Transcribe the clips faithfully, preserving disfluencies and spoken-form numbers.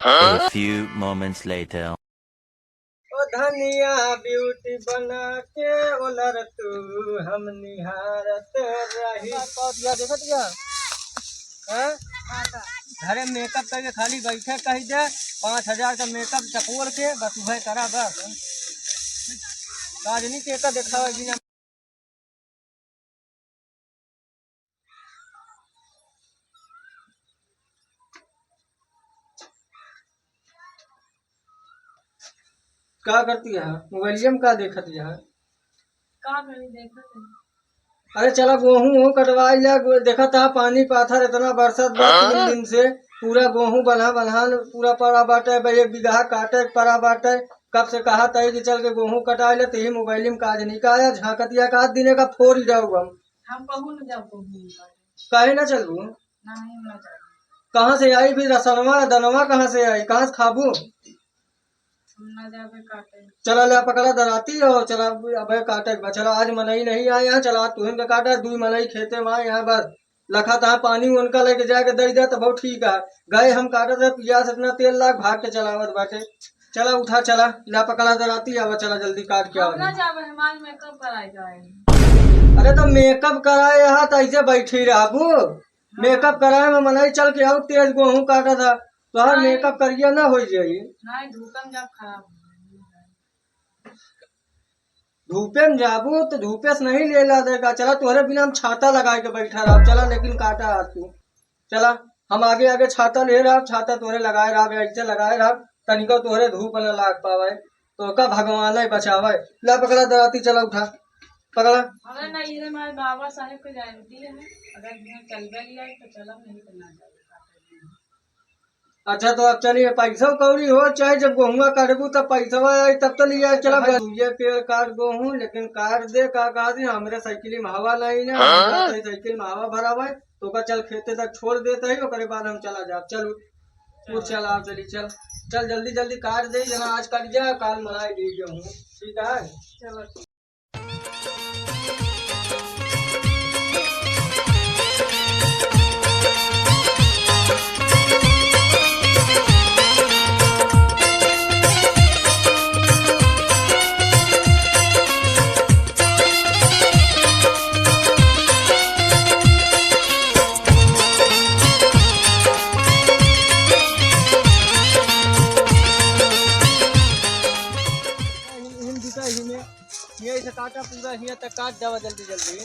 A few moments later. ओ धनिया ब्यूटी बना के ओलर तू हम निहारत रही। का दिया देखत गया? हैं? घरे मेकअप करके खाली बैठे कही दे, पाँच हजार का मेकअप चकोर के बस उहे करा बस। काजनी के का देखावे बिना। का करती है? मोबाइलिया में का देखत है? का करी, देखत है। अरे चला, गोहूँ हो कटवाई ला, गो-, देखत है पानी पाथर इतना बरसत बा तीन दिन से, पूरा गोहूँ बन्हा बन्हान पूरा पड़ा बाटे, बे एक बीघा काटे के पड़ा बाटे। कब से कहा तई कि चल के गोहूँ कटाई ले, तेही मोबाइल में काज नहीं का आया, झांकतिया का दिने का फोड़ ही जाऊ हम। हम कहूँ न जाओ गोहूँ काटे। काहे ना चलबू? नहीं, हम ना जाओ। कहाँ से आई फिर रसनवा, दनवा कहाँ से आई, कहाँ से खाबू? हम ना जाबे काटे। चला ले पकड़ा दराती और चला अबे काटे के बा। चला आज मनई नहीं आए यहाँ, चला आज तुहिन के काटे, दुई मनई खेते में आए यहाँ बस। लखा तहाँ पानी उनका लेके जाके दे दे तो बहुत ठीक है। गए हम काटत रहे, पियास इतना तेल लाग भाग के चलावत बाटे। चला उठा, चला ला पकड़ा दराती, आवा चला जल्दी काट के हम आवा। ना जाबे, हम आज मेकअप कराए जाए। अरे तो मेकअप कराए यहाँ तो ऐसे बैठी रहबू? मेकअप कराए में मनई चल के आऊ तेज गोहूँ काटा था। तोहर नहीं। मेकअप करिया ना हो जाई। नहीं, धूपन जब खराब हो जाई। धूपे में जाबू तो धूपे से नहीं ले ला देगा। चला तोहरे बिना हम छाता लगाए के बैठा रहा। चला लेकिन काटा आज तू। चला हम आगे आगे छाता ले रहा, छाता तोहरे लगाए रहा, ऐसे लगाए रहा, तनिको तोहरे धूप न लाग पावे, तो का भगवान ही बचावे। ला पकड़ा दराती, चला उठा, पकड़ा। अरे नहीं, ये हमारे बाबा साहेब के जयंती है, अगर यहाँ चल गई है तो चलो, नहीं तो ना जाओ। अच्छा, तो अब चलिए, पैसा कौड़ी हो, चाहे जब गोहुआ काटबू तब पैसा आई, तब तो लिया चला। भाई, ये पेड़ काट गोहूँ, लेकिन काट दे, का कहा थी, हमरे साइकिल में हवा नहीं ना, हाँ? साइकिल में हवा भरा हुआ है, तो का चल खेते तक छोड़ देते ही, ओकरे बाद हम चला जाब। चल उठ, उठ, चल, आओ, चली, चल, चल, जल्दी जल्दी काट दे, जना आज काट गया, काल मनाए दी गोहूँ, ठीक है? चलो। हियाँ से काटा पूरा, हियाँ तक काट जावा जल्दी जल्दी।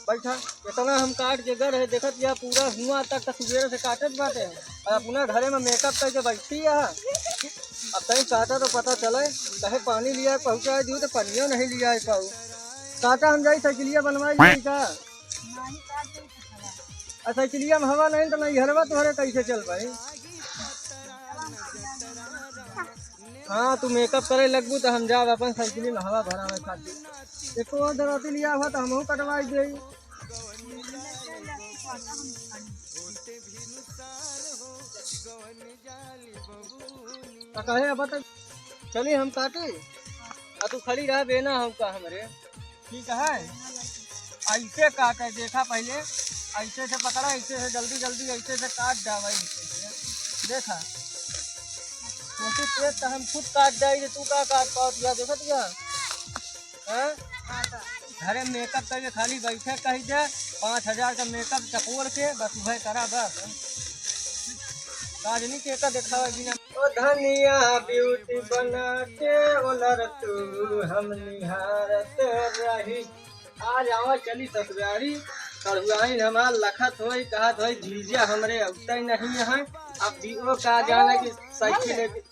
बैठा, इतना हम काट के गर है, देखत या पूरा हुआ तक त सुबेरे से काटत बाटे। और अपना घरे में मेकअप करके बैठी है। अब तई काटा तो पता चले, कहे पानी लिया पहुँचा दियो तो पनियो नहीं लिया पाऊ। काटा हम जाई साइकिलिया बनवाई जाई का? आ साइकिलिया में हवा नहीं तो नहीं घरवा तोहरे कैसे चल पाई? हाँ, तू मेकअप करे लगबू तो हम जाब अपन साइकिल में हवा भरावे खातिर। एको और दराती लिया हुआ तो हमहू कटवाई देई। तो कहे अब तो चली हम काटी, आ तू खड़ी रह बेना हमका हमरे। ठीक है, ऐसे काटे, देखा पहले, ऐसे से पकड़ा, ऐसे से जल्दी जल्दी ऐसे से काट जावा, ऐसे से। देखा, कोशिश ये तो हम खुद काट जाई, तू का काट पावत या, देखत या? हैं? घरे मेकअप करके खाली बैठे कही दे, पाँच हजार का मेकअप चकोर के बस उहे करा बस। काजनी के का देखावे बिना। ओ धनिया ब्यूटी बना के ओलर तू हम निहारत रही। आज आवा चली ससुरारी, ससुराइन हमार लखत होई, कहत होई, जीजा हमरे अउते नहीं है। अब भी वो का जाना कि साइकिल लेके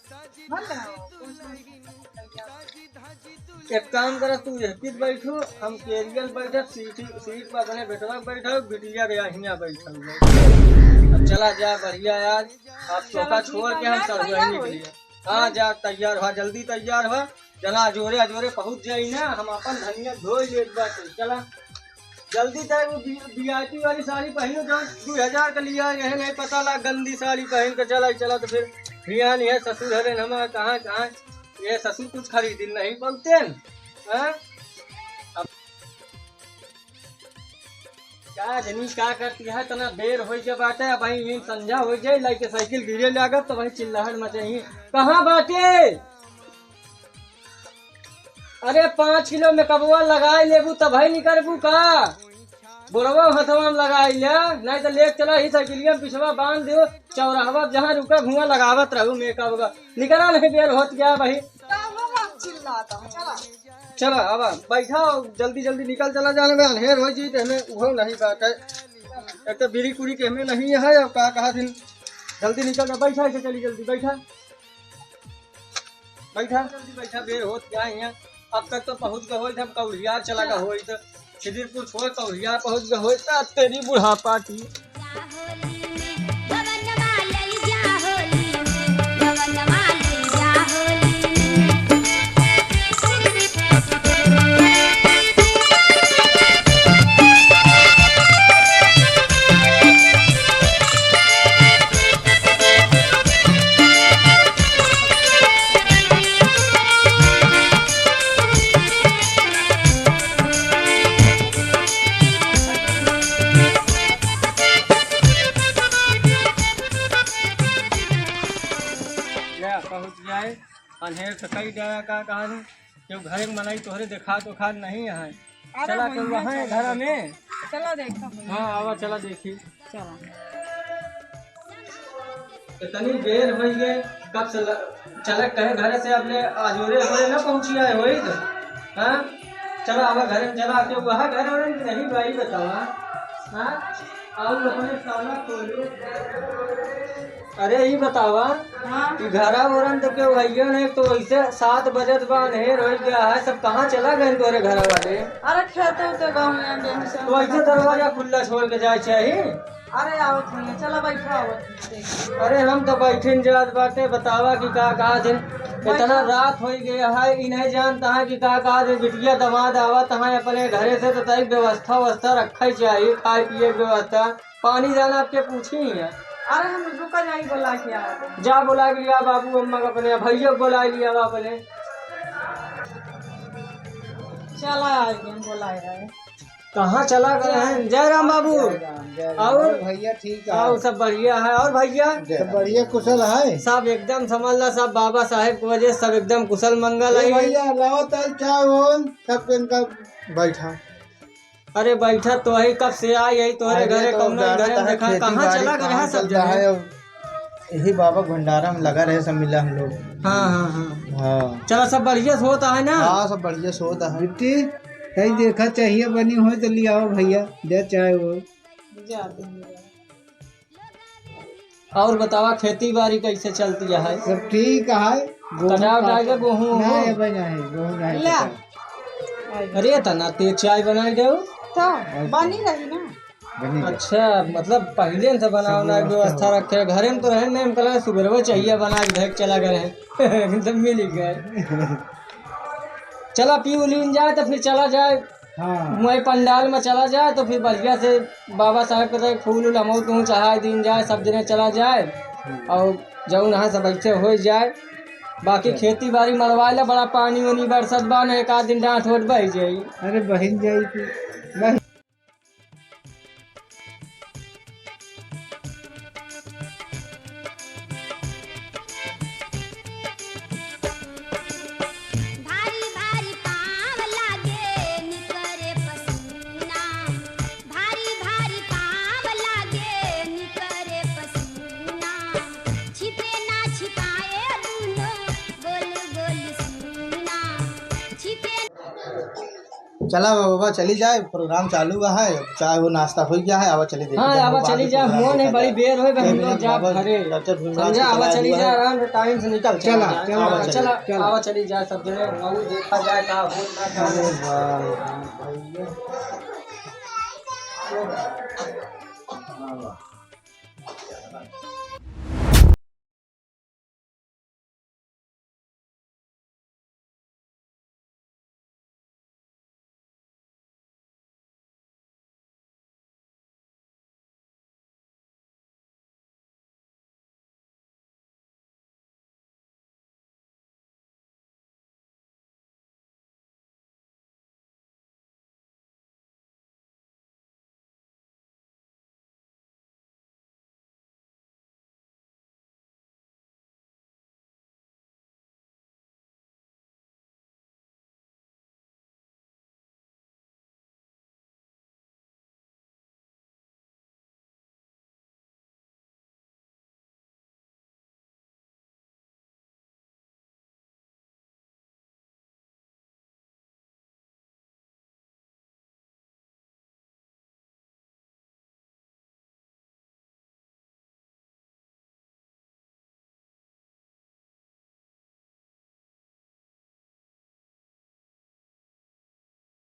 एक काम करा, तू यह पीत बैठो, हम कैरियर बैठे, सीट, सीट पर अपने बेटवा बैठो, बिटिया के हियाँ बैठल है। अब चला जा, बढ़िया यार, अब तोका छोड़ के हम सब वही निकलिए। हाँ, जा, तैयार हो, जल्दी तैयार हो, जना अजोरे अजोरे पहुँच जाई ना, हम अपन धनिया धोई लेत बाटे। चला, जल्दी तय वो वी-, वीआईपी वाली साड़ी पहनो, जो दो हजार का लिया, यह नहीं पता ला, गंदी साड़ी पहन के चला, चला तो फिर भियान है ससुर हरे हमार, कहाँ, कहाँ ये ससुर कुछ खरीदिन नहीं बोलते हैं, हाँ? अब का जनी का करती है, इतना देर होइ गया बाटे, अब वहीं यूं संझा होइ जाए, लाइके साइकिल गिरे लागत तो वहीं चिल्लाहट मचाई। कहाँ बाटे? अरे पाँच किलो मेकअपवा लगाए लेबू तब है निकरबू का? बोरवा हथवा में लगाई ले, नहीं तो लेके चला ही साइकिलिया में पिछवा बांध दो, चौराहवा जहाँ रुका हुआ लगावत रहू मेकअप का। निकला नहीं, बेर होत गया भाई। का हो बाप चिल्लाता है, चला। चला, अब बैठा, जल्दी जल्दी निकल चला जाने में, अनहेर होइ जी, तो हमें उहो नहीं बात है। एक तो बीड़ी कुड़ी के हमें नहीं है, अब का कहा दिन, जल्दी निकल जा, बैठा, ऐसे चली जल्दी, बैठा। बैठा, जल्दी बैठा, बेर होत गया है यहाँ। अब तक तो पहुँच गए होइत, हम कौड़ियार चला गए होइत, खिदिरपुर छोड़ कौड़ियार पहुँच गए होइत, तेरी बुढ़ापा की। ले, पहुँच जाए। अनहेर से कई जाया का कहा नी, केहू घरे में मनई तोहरे देखात ओखात नहीं है। अरे चला, केहू वहाँ है घर में। चला देखा भैया। हाँ, आवा, चला देखी। चला। इतनी देर होइ गए, कब से ल-, चला कहे घरे से, अब ले अजोरे हमरे ना पहुँची आए होइत। हाँ, चला आवा घरे में, चला, केहू वहाँ घर वाले नहीं भाई बतावा। हाँ, और अपने साला खोलो। अरे, ई बतावा हाँ। कि घरा ओरन तो केहू हइये नहीं, तो ऐसे सात बजत बा, अनहेर होइ गया है, सब कहाँ चला गए तोरे घर वाले? अरे, खेते उते गहूँ में गेहूँ से तो ऐसे दरवाजा खुला छोड़ के जाए चाही? अरे, आवत होइए, चला बैठा, आवत होइए। अरे, हम तो बैठे न जात बाटे, बतावा कि का कहा दिन, इतना बैठा। रात होइ गया है, ई नहीं जानता है कि का कहा दिन, बिटिया दमाद आवत है अपने घरे से, तो तई व्यवस्था व्यवस्था रखे चाही, खाए पिए के व्यवस्था। पानी जाना आपके पूछी ही है। अरे हम रुका जाई, बोला के आओ। जा बोला के लिया बाबू अम्मा का अपने, भैया को बोला लिया बा अपने। चला आ गए, हम बोला रहे। कहाँ चला गए हैं? जय राम बाबू। जय राम, जय राम। और? और भैया ठीक है। और सब बढ़िया है। और भैया? जय राम। सब बढ़िया कुशल है। सब एकदम समझ ला, सब बाबा साहेब की वजह से सब एकदम कुशल मंगल ए है। भैया, लाओ तल चाय होन, सब इनका बैठा। अरे बैठा तो है, कब से आई है तोहरे अरे घरे, तो कौनो जानत घर है, देखा, खेती कहाँ बाड़ी चला गया कहाँ सब चलता जने? है, अब यही बाबा के भंडारा में लगा रहे सब मिला हम लोग। हाँ, हाँ, हाँ। हाँ। चला, सब बढ़िया से होता है ना? हाँ, सब बढ़िया से होता है। बिट्टी, कहीं देखा चाहिए बनी हो तो ले आओ भैया, दे चाहे वो। जा, तुम ले आओ। और बतावा, खेती बाड़ी कैसे चलती है? सब ठीक है। गेहूँ कटा उटा के काटे। गेहूँ, नहीं, गेहूँ? अबे नहीं, गेहूँ नहीं ला। कटा। अरे, तना तेज चाय बनाई देउ। तो बनी रही ना। बनी रही। अच्छा, मतलब, पहिले से बनावना की व्यवस्था रखे। घरे में तो रहे नहीं, हम कहला, सुबह चाहिए बना के धर के चला गए हैं। एकदम मिल ही गए। चला, पी उलीन जाए, तो फिर चला जाए। हाँ। वही पंडाल में चला जाए तो फिर बढ़िया से बाबा साहेब के तरफ फूल उल हमहू तुहू चढ़ाए दीन जाए, सब जने चला जाए। हम्म। और जौन है सब ऐसे हो जाए। बाकी अच्छा। खेती बाड़ी मरवाए ला, बड़ा पानी वानी बरसत बा न, एक आध दिन डांठ होत बह जाई। अरे बहिन जाई कि बस। भारी भारी पाँव लागे निकरे पसीना, भारी भारी पाँव लागे निकरे पसीना, छिपे ना छिपाए दूनो गोल गोल सीना, छिपे चला बाबा, चली जाए, प्रोग्राम चालू हुआ है, चाय वो नाश्ता हो गया है, आवा चली देखी हाँ, जाए, आवा वो चली बाकी जाए, प्रोग्राम हुआ नहीं, देखा बड़ी जाए। देर होई, हम लोग जाब घरे। समझा, आवा चली जाए, आराम से टाइम से निकल। चला, चला, चला, चला, चला। आवा चली जाए सब जने, और देखा जाए का होता है, का नहीं। अरे वाह।